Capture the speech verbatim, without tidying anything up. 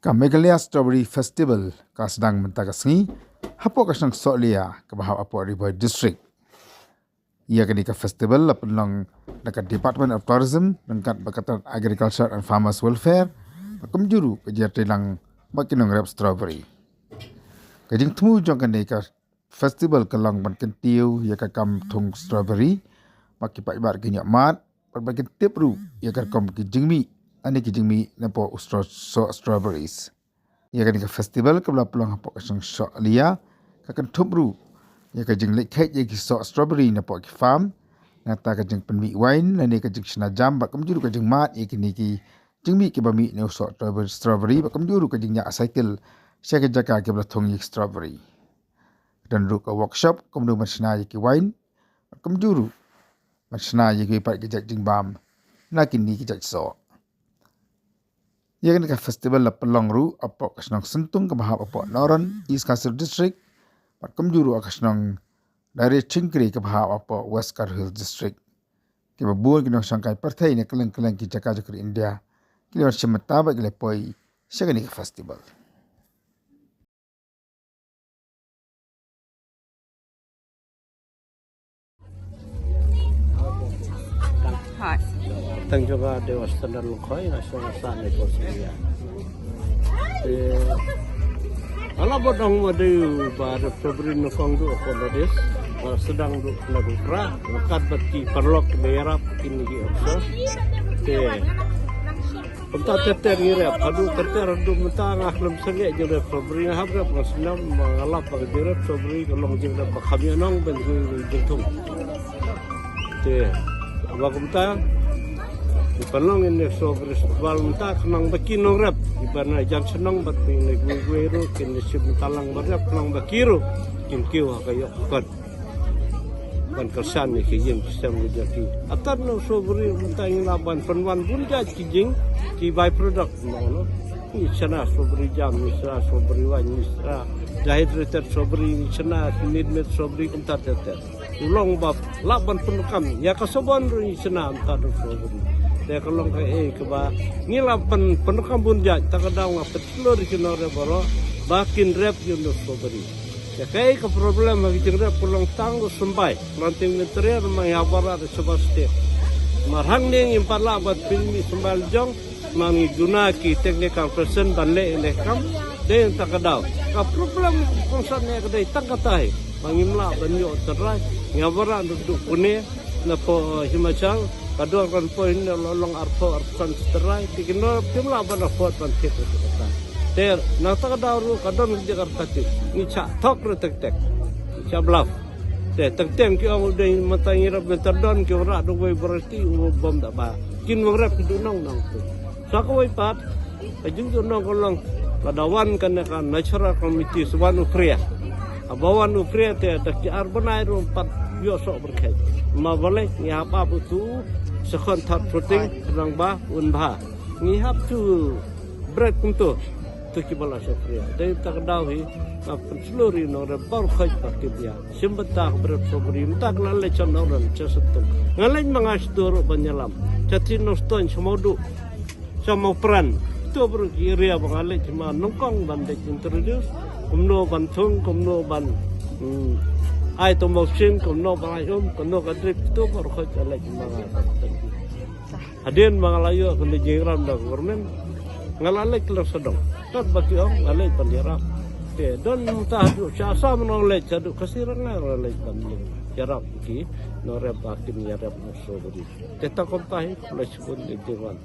Ka Meghalaya Strawberry Festival ka sdang mynta ka sngi hapoh ka shnong Sohliya kaba hap hapoh Ri Bhoi District. Ïa kane ka festival la pynlong da ka Department of Tourism ryngkat bad ka Agriculture and Farmers Welfare, bad kumjuh ruh ka jingïatreilang bad ki nongrep strawberry. Ka jingthmu jong kane ka festival ka long ban kyntiew ïa ka kam thung strawberry, bad ki paidbah ki ñiah mad, bad ban kyntip ruh ïa ka rukom ki jingmih, lane ki jingmih napoh u straw-, soh strawberries. Ïa kane ka festival kaba la pynlong hapoh ka shnong Sohliya ka kynthup ruh ïa ka jingleit kheit ïa ki soh strawberry napoh ki farm, nangta ka jingpynmih wine, lane ka jingshna jam, bad kumjuh ruh ka jingmad ïa kine ki jingmih kiba mih na u soh strawberry, strawberry, bad kumjuh ruh ka jingñiah cycle sha ki jaka kiba la thung ïa ki strawberry. Don ruh ka workshop kumno ban shna ïa ki wine, bad kumjuh ruh ban shna ïa kiwei pat ki jait jingbam na kine ki jait soh. Ïa kane ka festival la pynlong ruh hapoh ka shnong Syntung kaba hap hapoh Nongrum, East Khasi Hills District, bad kumjuh ruh ha ka shnong Dairy Chingkri kaba hap hapoh West Garo Hills District. Kiba bun ki nongshong kai pyrthei na kylleng kylleng ki jaka jong ka ri India ki la wan shim bynta bad ki la poi sha kane ka festival. Hi. Tang jong nga dei u Standard Lyngkhoi, nga shong ha Sahne Post area. Te nga la bud ong ba dei ba da February nyngkong duh hapoh North East, ba sdang duh na Bukra, kat bad ki paralok ba ïarap kine ki officer. Te Kumta ter ter ngi rep, haduh ter ter haduh mynta nga khlem sangeh jingrep strawberry, nga hap rep, nga snem, nga lap ba ka jingrep strawberry ka long jingrep ba kham ïohnong ban jingthung. Te ba kumta ngi pynlong ïa kane ka strawberry festival mynta khnang ba ki nongrep kiba na jan shnong bad kiwei kiwei ruh kin ïa shim bynta lang ban rep khnang ba ki ruh kin kiew ha ka ïoh ka kot. Ban kyrshan ïa ki ïing ki sem ki jong ki. Atan na u strawberry mynta ngi lah ban pynwan bun jait ki jing ki by-product, no, no. Ngi shna strawberry jam, ngi shna strawberry wine, ngi shna dehydrated strawberry, ngi shna minute maid strawberry, kumta ter ter. U long ba lah ban pyndonkam ïa ka sabon ruh ngi shna mynta da u strawberry. Te ka long kaei kaba ngi lah ban pyndonkam bun jait, ta ka daw nga pynshlur ïa ki nongrep baroh ba kin rep ïa u strawberry. Ïa kaei ka problem ha ki jingrep ka long tang u symbai, planting material, ma ngi hap wanrah da shaba state. Mar hangne ngim pat lah ban pynmih symbai la jong, ma ngi duna ki technical person ban leh ïa kane ka kam. Dei tang ka daw. Ka problem kongsan ne ka dei tang kata hi. Ma ngim lah ban ïoh tynrai. Ngi hap wanrah naduh Pune, napoh, eh, Himachal, ka dor kan poi ne la long arphew arphew san tynrai, te ki nongrep kim lah ban afford ban thied ïa kata. Te nangta ka daw ruh ka don ka jaka kata te ngi shah thok ruh tek tek. Ngi shah bluff. Te teng teng ki ong u dei mynta ngi rep mynta don ki wanrah da uwei u variety u bym da ba. Kin wanrep ki dei nong nong te. Sa kawei pat, ka jingdon nong ka long, lada wan kane ka natural committee sa wan u Priya. Haba wan u Priya te da ki ar bnai ruh pat ïoh soh byrkhei. Ma balei ngi hap ap utu second third fruiting khnang ba un bha. Ngi hap to break kumto. To kiba la sha Priya. Dei ta ka daw hi nga pynshlur ïa u nongrep baroh khoit ba ki bia shim bynta ka brep strawberry, mynta ka la leit sha Nongrum, sha Syntung. Nga leit ma nga sha tu ruh ban ïalam. Sha Three Nongstoiñ, sha Mawduh, sha Mawpran. Tu baroh ki area ba nga leit ma nyngkong ban leit introduce. Kumno ban thung, kumno ban, hmm, ai to mawsing, kumno ban ai um, kumno ka drip, tu baroh khoit nga leit ma nga ban thung. Hadien ba nga la ïoh kane ka jingrwai da ka government, nga la leit kylleng sawdong. Kat ba ki ong nga leit ban ïarap. Te don mynta haduh sha Assam nga leit, haduh Kaziranga nga leit ban ïarap ki nongrep ba kin ïarep na strawberry. Te ta kumta hi khublei shibun ïa ki jingwan.